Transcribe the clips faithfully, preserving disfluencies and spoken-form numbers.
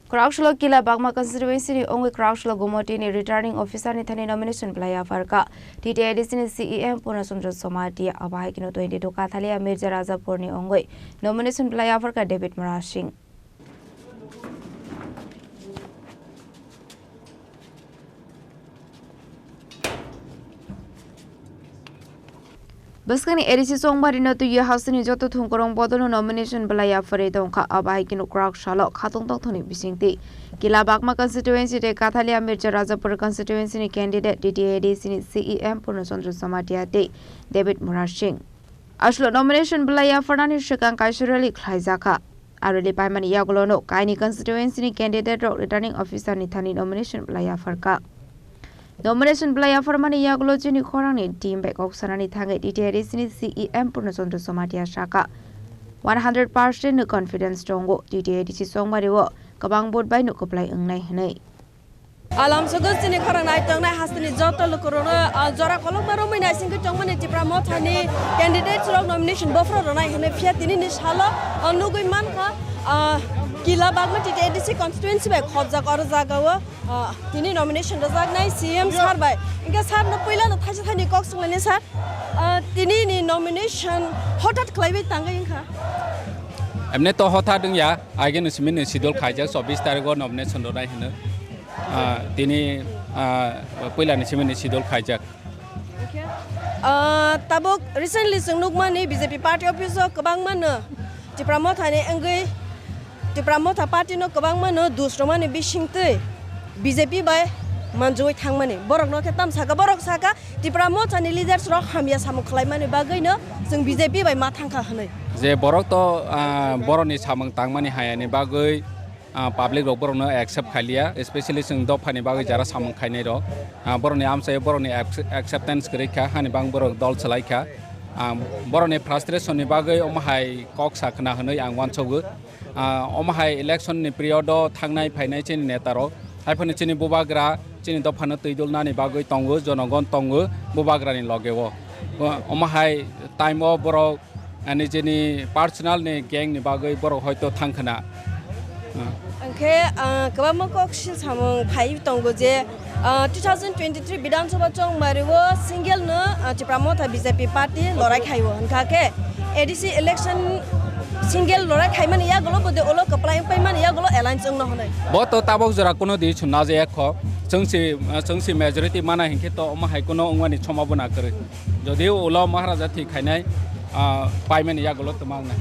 Kwraksalo Kila Bagma constituency ni wngwi Kwraksalo Gumoti ni returning officer ni thani nomination bwlai yapharkha T T A D C ni C E M Purna Chandra Jamatia, abo hai kheno twenty two Kathalia Mirza Rajapur ni wngwi nomination bwlai yapharkha David Murasing. Bwskangni A D C chongbarino twiwi hasteni joto thwngkwrwng bodolno nomination bwlai yapharwi tongkha. Abo hai kheno kwraksalo khatung tongthokni bisingtwi Kila Bagma constituency tei Kathalia Mirza Rajapur constituency ni candidate T T A D C ni C E M Purna Chandra Jamatia tei David Murasing. Aswkno nomination bwlai yapharnani swkang kaisa rally khlaijakha. A rally paimani yagulono kaini constituency ni candidate rok returning officer ni thani nomination bwlai yapharkha. Nomination bwlai yapharmani yagulo chini khorangni team bai kok sanani thangwi T T A D C ni C E M Purna Chandra Jamatia sakha, "One hundred percent no confidence tongo, T T A D C chongbario kwbang vote bai no kwplai wngnai," hwnwi. Alam sugo chini khorang nai tongnai hasteni joto lukurokno, ah, jora kolokma romwi naisingwi tongmani Tipra Mothani candidates rok nomination bophro rwnai hwnwi, phiya tinini salo, ah, nugwi mankha, ah, Kila Bagma T T A D C constituency bai khopjak oro jagao, ah, tini nomination rwjaknai C M sir bai. Hwnkhe sir no puila no thaisa thaini kok swnglaini sir, ah, tini ni nomination hothat khlaiwi tangwi wngkha? Emne to hothat wngya, age no simi no schedule khaijak, chobbish tarikh o nomination rwnai hwnwi. Ah, tini, ah, puila ni simi ni schedule khaijak. Okay. Ah, tabuk recently chwng nukmani B J P party office o kwbangma no Tipra Motha ni wngwi, Tipra Motha party no kwbangma no dus rwmani bisingtwi B J P bai manjui thangmani. Borok no khe tam saka, borok saka Tipra Motha ni leaders rok hamya samung khlaimani bagwi no chwng B J P bai ma thangkha hwnwi. Je borok to, ah, borok ni samung tangmani hayani bagwi, ah, public rok borokno accept khailiya, especially chwng dophani bagwi jara samung khainai rok, ah, borokni amchai borokni ac-, acceptance kwrwi kha, hani bang borok dol chwlai kha. Ah, borokni frustration ni bagwi omo hai kok sa khna hwnwi ang uansugo. Ah, omo hai election ni period o thangnai phainai chini neta rok, hai phano chini bubagra chini dophano twi dulnani bagwi tongo, jonogon tongo bubagra ni loge o. O-, omo hai time o borok ani jeni personal ni gang ni bagwi borok hoito thang khna. Hwnkhe, ah, kwbangma kok sil samung phai tongo je, ah, two thousand twenty-three Bidhan Sabha chongmari o single no, ah, Tipra Motha B J P party lorai khai o, hwnkha khe A D C election single lorai khaimani yagulo bo de ulo kwplai wngpaimani yagulo alliance wngno hwnwi. Bo to tabok jora kuno di chwng najaya kho. Chwng si, chwng si majority mana hinkhe to omo hai kuno wngmani sombhabona kwrwi. Jodi ulo Maharaja thik khainai, ah, paimani yagulo twma wngnai.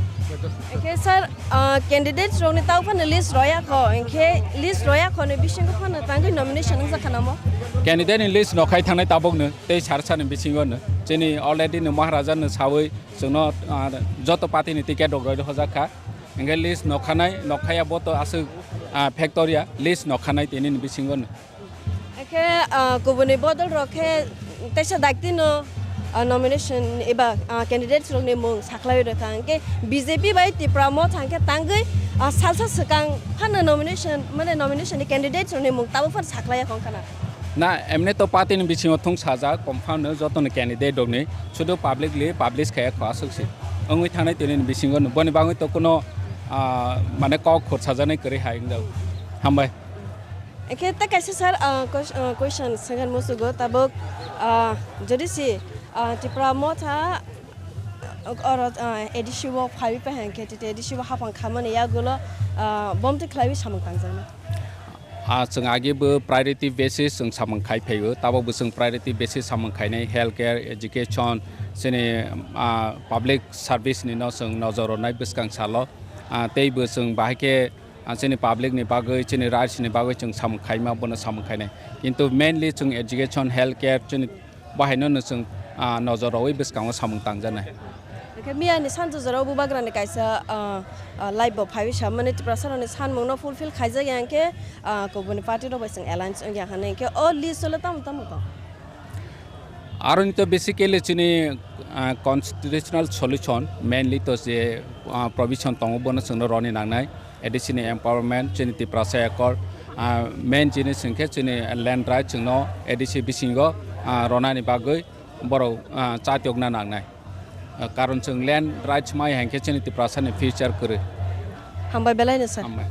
Hwnkhe sir, ah, candidates rokni tau phano list roya kho, hwnkhe list roya kho ni bisingo phano tangwi nomination wngjakha namo? Candidate ni list no khai thangnai tabokno tei sar sani bisingo no. Chini already no Maharaja no sawi chwngno, ah, joto party ni ticket rok roi hojak kha. Hwnkhe list nokhanai, nokhaya bo to aswk, ah, factoria, list nokhanai tini ni bisingo no. Hwnkhe, ah, kubuni bodol rok khe teisa dakti no, ah, nomination eba, ah, candidates rok ni mung sakhlai rwkha. Hwnkhe B J P bai Tipra Motha hwnkhe tangwi, ah, salsa swkang phano nomination, mane nomination ni candidates rok ni mung tabuk phano sakhlai ya kho wngkha na? Na, emne to party ni bisingo thung sajak, confirm no joto ni candidate rok ni, sudu publicly publish khaya kho aswk si. Wngwi thangnai tini ni bisingo no, boni bagwi to kuno, ah, mane kok khur sajaknai kwrwi hai wngjago. Hambai. Hwnkhe ta kaisa sir, ah, ques-, ah, question swngkha musugo tabuk, ah, jodi si, ah, Tipra Motha, ah, oro, ah, A D C o phaiwi paha hwnkhe tei A D C o hapang khamani yagulo, ah, bomtwi khlaiwi samung tangjaknai. Ah, chwng agi bo priority basis chwng samung khai phaio, tabok bo chwng priority basis samung khainai, health care, education, chini, ah, public service ni no chwng nojor rwnai bwskang salo. Ah, tei bo chwng bahai khe, ah, chini public ni bagwi, chini rights ni bagwi chwng samung khaima, bono samung khainai. Kintu mainly chwng education, health care, chini Bo haino no chwng, ah, nojor rwui bwskango samung tangjaknai. Hwnkhe miyani sanjwk jorao bubagrani kaisa, ah, ah, live bo phaiwi sa mani Tiprasarokni sanmungno fulfill khaijak ya hwnkhe, ah, kubuni party rok bai chwng alliance wngya hwnwi hwnkhe o list o le tamo tamo tong? Aroni to basically chini, ah, constitutional solution mainly to je, ah, provision tongo bono chwngno rwni nangnai. A D C ni empowerment, chini Tiprasa Accord, ah, main jinis hwnkhe chini land right chwngno A D C bisingo, ah, ronani bagwi borok, ah, chatiyokna nangnai. Ah, karon chwng land rights mai hwnkhe chini Tiprasa ni future kwrwi. Hambai belai no sir. Hambai.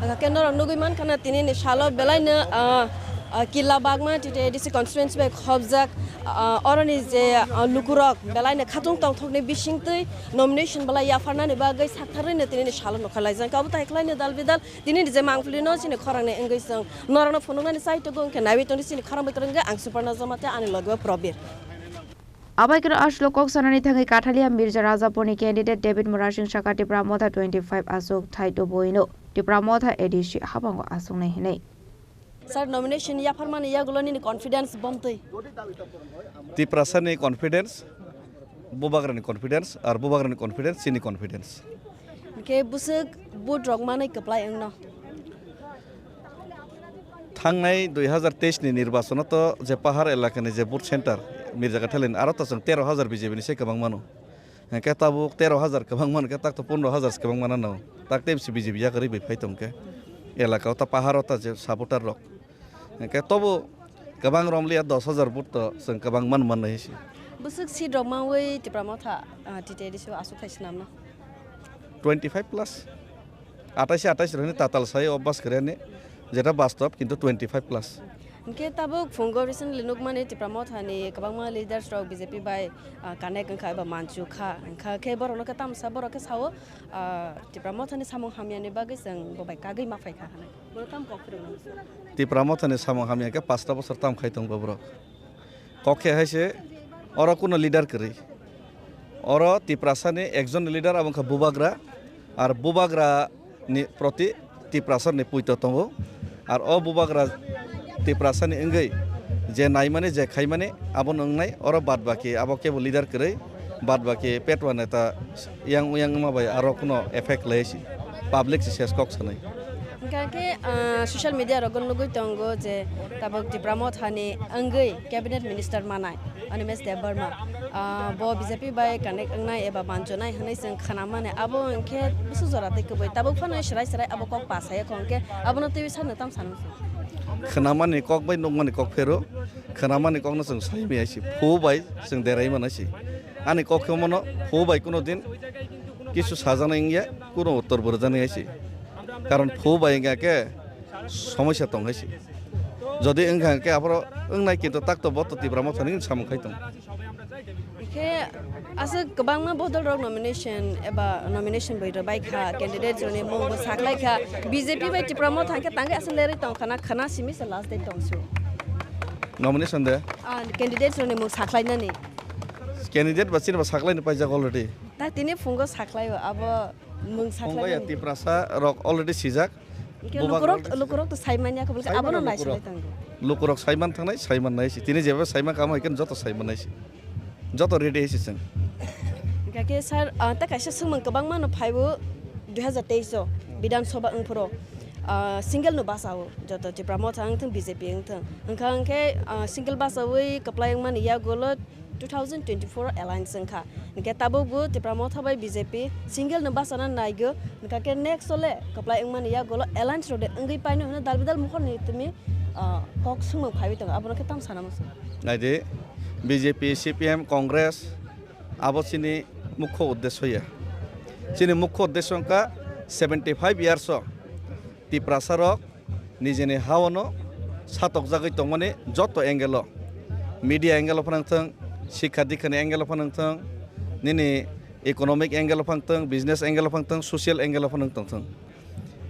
Aga ke norok nugui mankha na tini ni salo belai no, ah, ah, killa bagma T T A D C constituency bai khobjak, ah, oroni je, ah, lukurok belai no khatung tongthok ni bisingtwi nomination belai yapharnani bagwi saktharwi no tini ni salo nokha laijak. Abo tai khlai no dal bidal tini ni je mangpili no chini khorang ni wngwi chwng norok no phunuknani chai tongo, hwnkhe naiwi tongdi chini khorang bai kwrwngwi ang Suparna Jamatia, ani logi o Probir. Abai khe aswk kok sanani thangwi Kathalia Mirza Rajapurni candidate David Murasing saka Tipra Motha twenty five aswk thai tubuino Tipra Motha A D C habango aswknai hinwi. Sir, nomination yapharmani yagulo nini confidence bomtwi? Tiprasani confidence, Bubagrani confidence, ar Bubagrani confidence, chini confidence. Hwnkhe bwswk vote rok manwi kwplai wngno? Thangnai dui hazar teis ni nirbachono to je pahar elakani je vote center Mirja Kathalin, aro to chwng tero hazar B J P ni se kwbang mano. Hwnkhe tabuk tero hazar kwbang mano khe, tak to pondro hazar se kwbang mano no. Tak tei bisi B J P yakarwi bai phai tong khe. Elaka o ta pahar o ta je supporter rok. Hwnkhe tobo kwbang romliya, dos hazar vote to chwng kwbang man mannai se. Bwswk seat rok manwi Tipra Motha, ah, T T A D C o aswk thai swnamno? Twenty five plus. Atais atais rok hwnwi tatal sai o bas kwrwini, jeta bastob, kintu twenty five plus. Hwnkhe tabuk phungo recently nukmani Tipra Mothani kwbangma leaders rok B J P bai, ah, connect wngkha eba manchukha, wngkha khe borokno khe tamsa borok khe sao, ah, Tipra Mothani samung hamyani bagwi chwng bo bai kagwi ma phaikha hwnwi. Bono tamo kok phiroknani? Tipra Mothani samung hamya khe pasta bosor tam khai tong bo borok. Kok khe hai se, oro kuno leader kwrwi. Oro Tiprasani ekjon leader, abo wngkha Bubagra. Ar Bubagra ni proti Tiprasani puito tongo. Ar o Bubagra Tiprasani wngwi je naimani, je khaimani, abono wngnai. Oro bad baki abo kebo leader kwrwi, bad baki petwa neta yang uyang wngma bai aro kuno effect lai si. Public se ses kok sanai. Hingkha khe, ah, social media rogo nugui tongo je tabuk Tipra Mothani wngwi cabinet minister manai Animesh Debbarma, ah, bo B J P bai connect wngnai eba manchonai hwnwi chwng khwnamani. Abo hwnkhe bwswk jora tei kwbwi tabuk phano serai serai abo kok pasai kho, hwnkhe abono twiwi sakno tam sanwi chwng? Khwnamani kok bai nukmani kok phero, khwnamani kokno chwng sai maya si, phu bai chwng derai mana si. Ani kok khe mono phu bai kuno din kisu sajana wngya, kuno uttor bo rwjani hai se. Karon phu bai wngkha khe somosya tong hai se. Jodi wngkha khe aphoro wngnai, kintu tak to bo to Tipra Mothani samung khai tong. Khe aswk kwbangma bodol rok nomination eba nomination bai rwbai kha, candidate rokni mung bo saklai kha. B J P bai Tipra Motha khe tangwi aswk lerwi tong khana, khana simi se last date tong su. Nomination de? Ah, candidate rokni mung saklainani. Candidate ba chini ba saklaini paijak already. Ta tini phungo saklaio, abo mung phungo ya saklainani. Tiprasa rok already sijak. Hingke Bubagra lukurok, already sijak. Lukurok to saimanya khe, saimanya abono lukurok. Naisolai tongo. Lukurok saiman thangnai, saiman nai si. Tini jeba saiman kamo hai khe joto saiman nai si. Joto ready hai si chwng. Hingke sir, ah, ta kaisa swngmung kwbangma no phaibo dui hazar teis o Bidhan Sabha wngphuru, ah, single no basa o joto Tipra Motha wngthung, B J P wngthung. Hingkha hingke, ah, single basa wi kwplai wngmani yagulo two thousand twenty-four alliance wngkha. Hingke tabuk bo Tipra Motha bai B J P single no bachana naigo. Hingkha khe next o le kwplai wngmani yagulo alliance rok de wngwi paino hwnwi dal bidal mohor ni tumi, ah, kok swngmung phaiwi tongo. Abono khe tamo sana muchung? Naidi, B J P, C P M, Congress, abo chini mukho uddesho ya. Chini mukho uddesho wngkha seventy five years o Tiprasa rok nijini ha-o no satokjagwi tongmani joto angle o, media angle o phano wngthung, sikha dikhani angle o phano wngthung, nini economic angle o phano wngthung, business angle o phano wngthung, social angle o phano wngthung.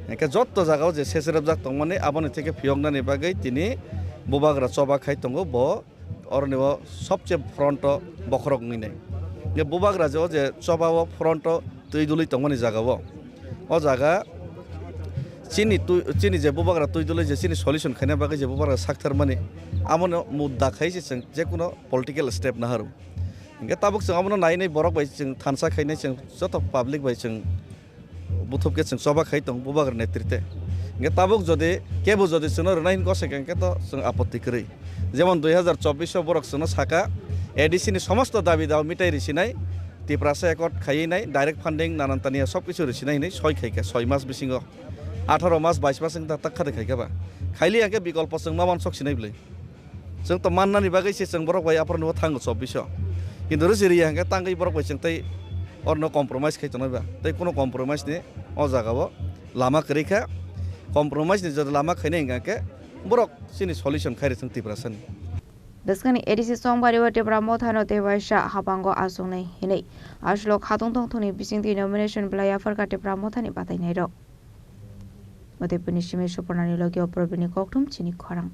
Hingkhe joto jaga o je secherepjak tongmani aboni theke phiyoknani bagwi tini bubagra choba khai tongo bo. Oroni o sobse front o bokhorok wngwi nai. Hingke bubagra je o je choba o front o twi dului tongmani jaga o. O jaga chini twi, chini je bubagra twi dului je chini solution khaina bagwi je bubagra saktharmani, amono mudda khai se chwng jekuno political step naharu. Hingke tabuk chwng abono nai nai borok bai chwng thansa khainai chwng joto public bai chwng buthub khe chwng choba khai tong bubagra netrite. Hingke tabuk jodi kebo jodi chwngno rwnai hin kosek hingke to chwng apotti kwrwi. Jemon dui hazar chobbish o borok chwngno saka A D C ni somosto dabi dawa mitai risinai, Tiprasa accord khaiwi nai, direct funding nanan tania sob kisu risinai hinwi soi khaikha soi mas bisingo. Atharo mas, bais mas wngkha tak khade khaikha ba. Khaili hingke bikolpo chwng ma uansok sinai bwlwi. Chwng to mannani bagwi se chwng borok bai aphuru thango chobbish o. Kintu rwchiriya hwnkhe tangwi borok bai chwng tei orno compromise khai tongnai ba. Tei kuno compromise ni o jaga o lama kwrwi kha. compromise ni jora lama khainai hingkha khe borok chini solution khai rwthwng Tiprasani. Bwskangni A D C chongbario Tipra Mothano tei waisa habango achuknai hinwi aswk khatung tongthokni bisingtwi nomination belai yapharkha Tipra Mothani batainairok. Udaipurni simi Suparnani logio Probini kokthum chini khorang.